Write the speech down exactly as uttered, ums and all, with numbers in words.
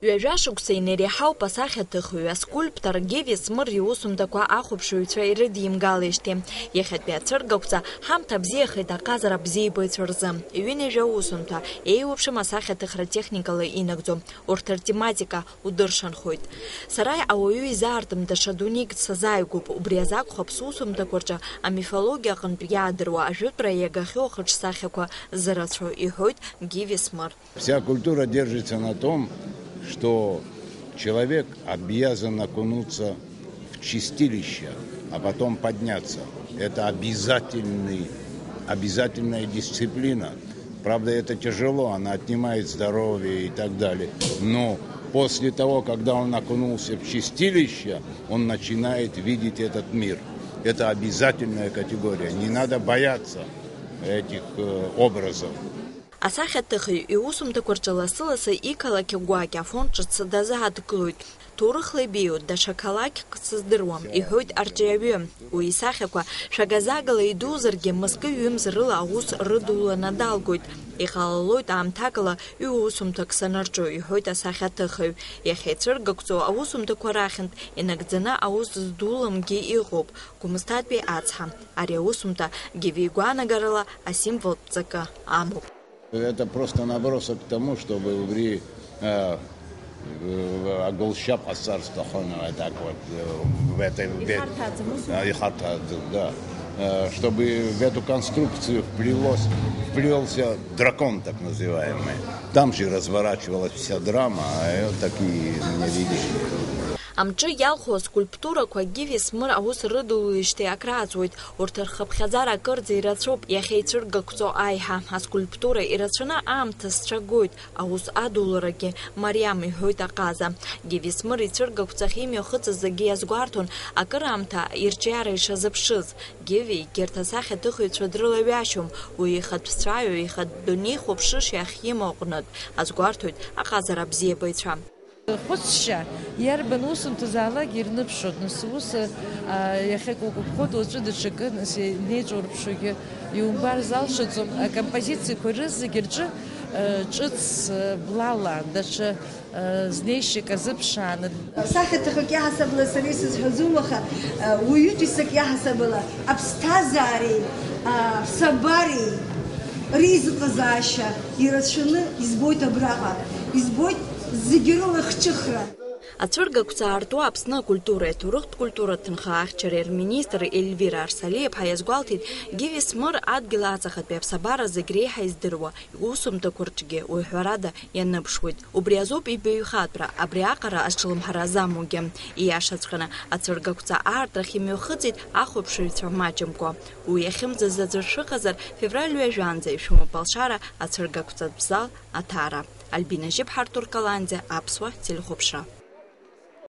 Ҩажәа шықәса инареиҳауп асахьаҭыхҩы, аскульптор Гиви Смыр иусумҭақәа ахәаԥшыҩцәа ирыдимгалеижьҭеи. Иахьатәи ацәыргақәҵа ҳамҭа бзиахеит аҟазара абзиабаҩцәа рзы. Ҩынҩажәа усумҭа еиуеиԥшым асахьаҭыхра техникала инагӡом. Урҭ ртематика удыршанхоит. Сара ауаҩы изаартым даҽа дунеик сазааигәоуп, убри азы акәхап сусумҭақәа рҿы амифологиа аҟынтә иаадыруа ажәытәра иагахьоу ахаҿсахьақәа зырацәоу, иҳәоит Гиви Смыр. Вся культура держится на том, что человек обязан окунуться в чистилище, а потом подняться. Это обязательный, обязательная дисциплина. Правда, это тяжело, она отнимает здоровье и так далее. Но после того, когда он окунулся в чистилище, он начинает видеть этот мир. Это обязательная категория. Не надо бояться этих, э, образов. Асахьаҭыхҩы иусумҭақәа рҿы лассы-лассы иқалақь Гәакьа афонд ҿыц дазааҭгылоит. Ҭоурыхла ибеиоу даҽа қалақьк сыздыруам, иҳәоит арҿиаҩы. Уи исахьақәа шәага-загала идузаргьы, мызкы-ҩымз рыла аус рыдуланы далгоит. Иҟалалоит аамҭакала ҩ-усумҭак санырҿио, иҳәоит асахьаҭыхҩы. Иахьа ицәыргақәҵоу аусумҭақәа рахьынтә инагӡаны аус здуламгьы ыҟоуп, Гәымсҭатәи ацҳа. Ари аусумҭа Гиви игәаанагарала асимволтә ҵакы амоуп. Это просто набросок к тому, чтобы убри, э, э, агәылшьап ҟасҵар сҭахын, вот так вот, э, в этой, в эт-, Ихарҭәааӡам, ус? А, ихарҭәааӡам, да. Э, чтобы в эту конструкцию вплелось, вплелся дракон, так называемый. Там же разворачивалась вся драма, а это такие меня видели. Амҿы иалху аскульптурақәа Гиви Смыр аус рыдулеижьҭеи акрааҵуеит. Урҭ рхыԥхьаӡара акырӡа ирацәоуп иахьа ицәыргақәҵо аиҳа. Аскульптура ирацәаны аамҭа сцәагоит, аус адуларагьы мариам, иҳәоит аҟаза. Гиви Смыр ицәыргақәҵахь имҩахыҵыз зегьы иазгәарҭон, акыраамҭа ирҿиара ишазыԥшыз. Гиви егьырҭ асахьаҭыхҩцәа дрылаҩашьом, уи ихатә цәаҩа, ихатә дунеихәаԥшышьа ахьимоу аҟнытә, азгәарҭоит аҟазара абзиабаҩцәа. Хәыцшьа, иарбан усумҭазаалак ирныԥшуан, нас ус, а, иахьак угәаԥхоит, уаҵәы даҽакы, нас инеиҿурԥшугьы иумбар залшаӡом, акомпозициақәа рызегь рҿы, а, ҿыц, а, блала, даҽа, а, знеишьак азыԥшааны. Сахьаҭыхҩык иаҳасабала сара исызҳәаӡом, аха, а, уаҩытәыҩсак иаҳасабала аԥсҭазаареи, а, аԥсабареи реизыҟазаашьа ирацәаны избоит абраҟа, избоит зегьы рылахҿыхра. Ацәыргақәҵа аартуа Аԥсны акультуреи аҭоурыхтә культура ҭынха ахьчареи рминистр Ельвира Арсалиаԥҳа иазгәалҭеит, Гиви Смыр адгьыл аҵахатәи аԥсабара зегь реиҳа издыруа, иусумҭақәа рҿгьы уи ҳәарада ианыԥшуеит. Убри азоуп ибаҩхатәра, абри аҟара азҿлымҳара замугьы. Ииашаҵәҟьаны, ацәыргақәҵа аартрахь имҩахыҵит ахәаԥшыҩцәа маҷымкәа. Уи иахьымӡаз аӡәыр шәыҟазар, февраль ҩажәанӡа ишәымоуп алшара ацәыргақәҵатә зал Аҭара. Альбина Жьыԥҳа, Артур Каланӡиа, Аԥсуа телехәаԥшра.